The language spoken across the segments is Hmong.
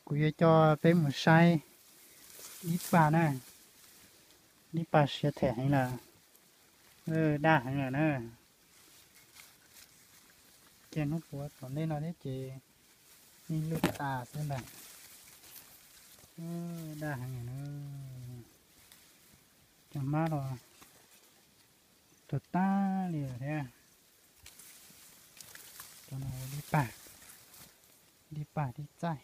Kuv yuav coj peb mus saib dib pag na. Dib pag siav them heev lawm, daj heev lawm na. Ces hnub puav tom ntej no thiab ces yeej lwj tas xwb ntag. Daj heev lawm na. Cov hmab los tuag tag li lawm thiab. Cov no dib pag, dib pag dib txaij.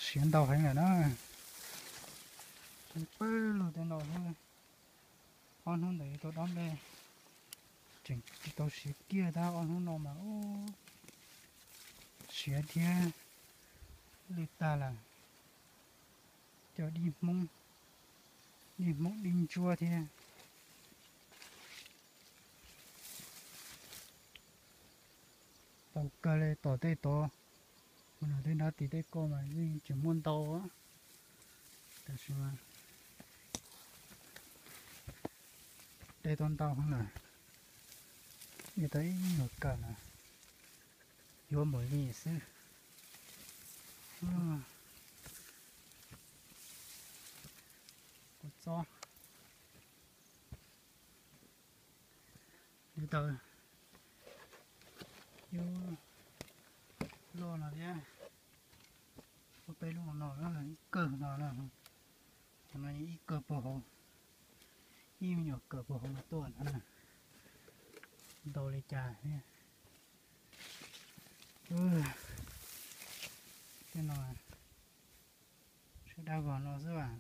Siav ntau heev lawm na. Pawg lug tej no xwb, ob hnub ntawd yuav tau dob nplej, tseem tsis tau siav kiag tab ob hnub no mas siav thiab lwj tag lawm. Cov dib Hmoob, dib Hmoob dib ntsuab thiab. Tau kawg li tom tej tod, mus nram tej nrab tid tej ko mas yeej tseem muaj ntau, tab sis mas de tau ntau heev lawm, de tau ib nyuag kawm lawm, yuav npaum li xwb. Kua txob li tau ib lub loj no thiab, ua peb lub no no ib kawg no na. Qhov no ib kawg puag hauv, ib me nyuam kawm puag hauv no tuaj na. Ntau li cas thiab. Tej no sib dab vog no xwb as.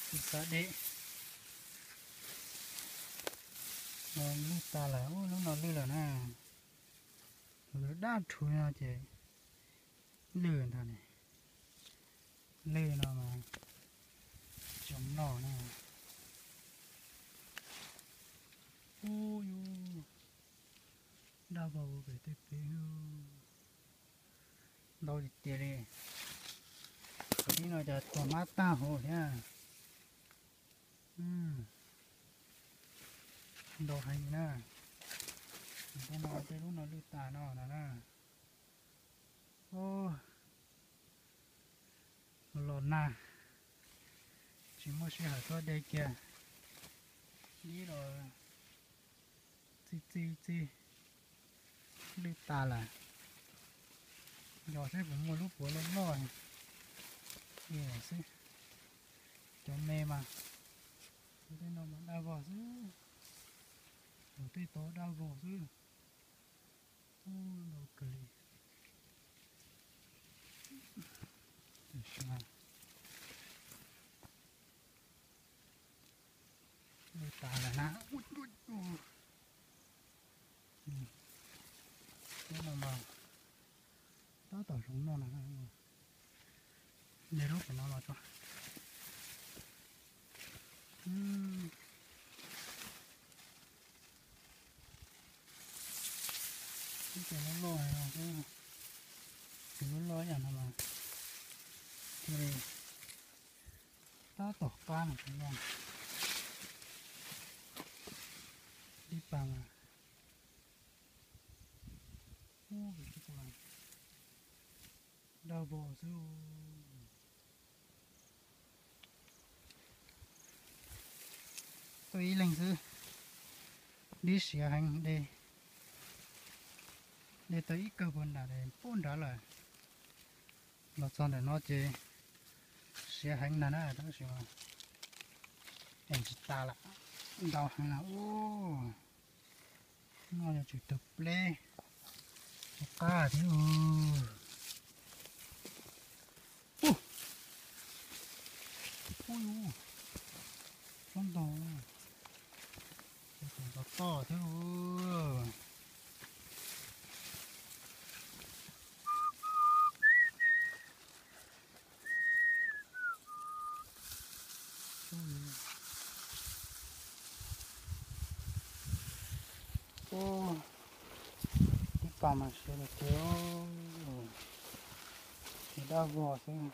Tsis xav de. Lwj tas lawm, lub no lwj lawm na. Dab rhuv no ces lwj ntag ne. Lwj no mas tsis noj na. Ub, dab vog pem tej pem. Ntau tiag tiag li. Qhov dib no cas tuag hmab tag hauv thiab. Ntau heev na. Tej no tej lub no lwj tas no no na. Los nag, tsis muaj sij hawm tuaj de kiag. Dib los txi txi txi, lwj tas lawm. Yog seb puas muaj lub puav loj loj xwb. Cov me mas, tej no mas dab vog xwb. Tej tod dab vog xwb. Ntau kawg li. Lwj tas lawm na. Lub no mas tab tom zoo noj no. De lub pem no los tso. Ib cov loj loj no, cov loj loj yam no mas thiaj li tab tom qab no. Dib pag mas dab vog xwb. Tuaj ib leeg xwb, dib siav heev, de tau ib kawg puag nram, pub nrad lawm. Los txog ntawm no ces siav heev ntag na, tab sis es tsis tas lawm, ntau heev na. Ub, noj yuav tsum tug pleb, qab thiab. Ub, ub, tsob ntoo, tsob ntoo toj thiab. Ub, tib pas mas siav tiag tiag, ces dab vog xwb.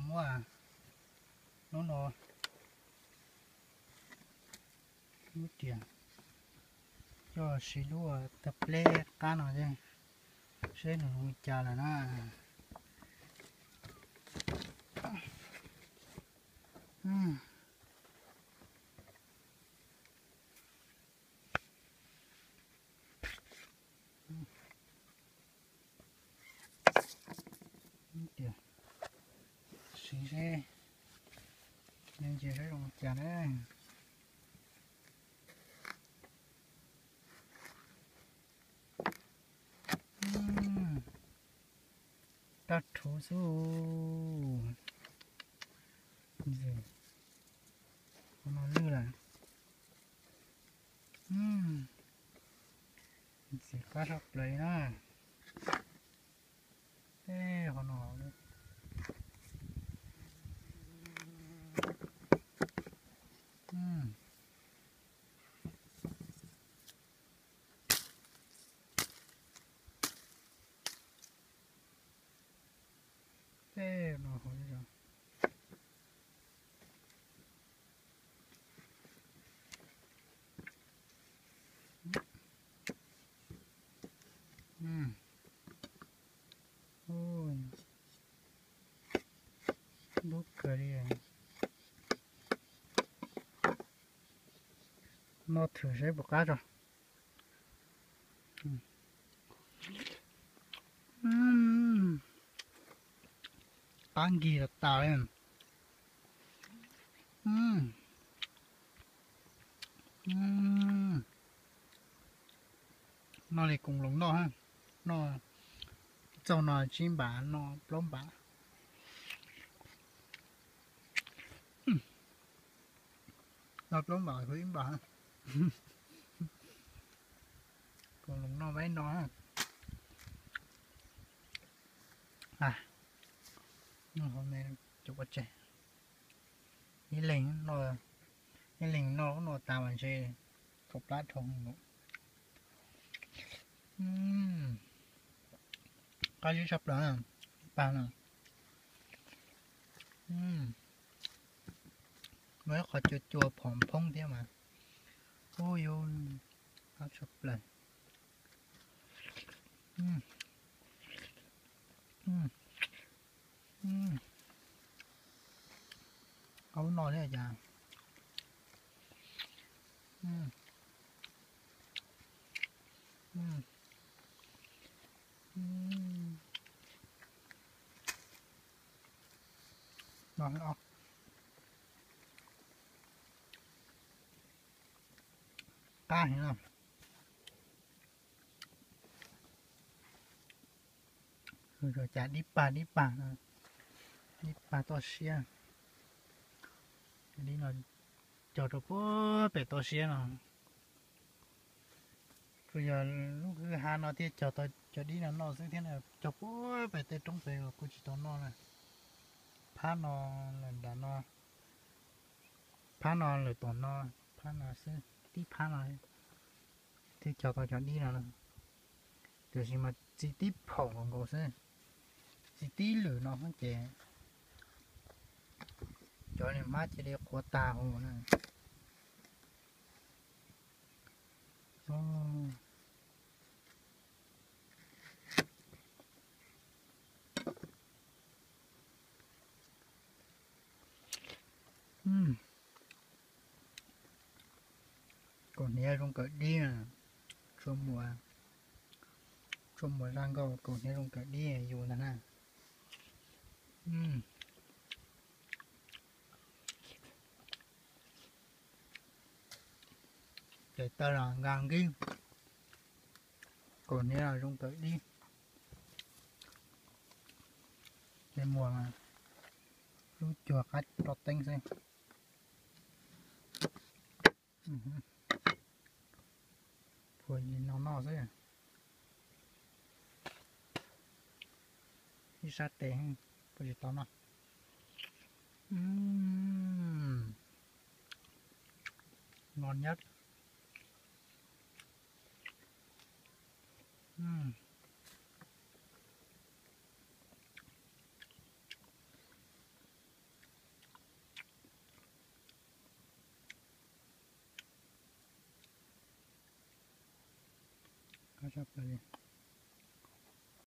Muab hnub no, lub tias coj siv lub tawg pleb qab no seb nws zoo li cas lawm na. Siv seb, ntsia seb zoo li cas na. Tag rhuv xwb. Qhov no lwj lawm. Ntxim qab tshaj plaws na. Tej qhov no. Tej no hauv. Dub kawg li. Noj thwm seb puas qab tso. Qab nkig tas tas li. Noj li koom loos noj, noj txaug no tsib npam, no plaub npam. No plaub npam kuv ib npam. Koom loos noj peb no. Noj hauv ne, cov pov tseg. Ib leeg, ib leeg noj lub no tas mas ntshe thaum plab dhau. Qab zib tshaj plaws, pag no. Muaj ib qho cua cua phom phoob thiab mas. Ub, yuav qab tshaj plaws. Qab no thiab cas. No, qab heev. Cas dib pag dib pag, dib pag toj siab. Dib no cog rau puag pem toj siab no. Tsuas yog lub kwj ha no thiaj cog tau cov dib no noj xwb thiab na, cog puag pem tej roob pem los kuj tsis tau noj na. Phab no lawm nram no, phab no lawm tom no, phab no xwb, tib phab no thiaj cog tau cov dib no. Tiam sis mas txiv tib phaum nkaus xwb, txiv tib lwm no ces cov niag hmab cia li qhuav tag huv na. Kaus hniav zoo kawg dib, tshuaj muas zaj nkauj kaus hniav zoo kawg dib yus ntag na. Ces taw los nkag nqib, kaus hniav los zoo kawg dib. Ces muas lub cuag qab roj teeb xwb. Phua no noj xwb. Ib sab tes, puas tsis tau noj. Ngon nyab. Tshaj plaws li.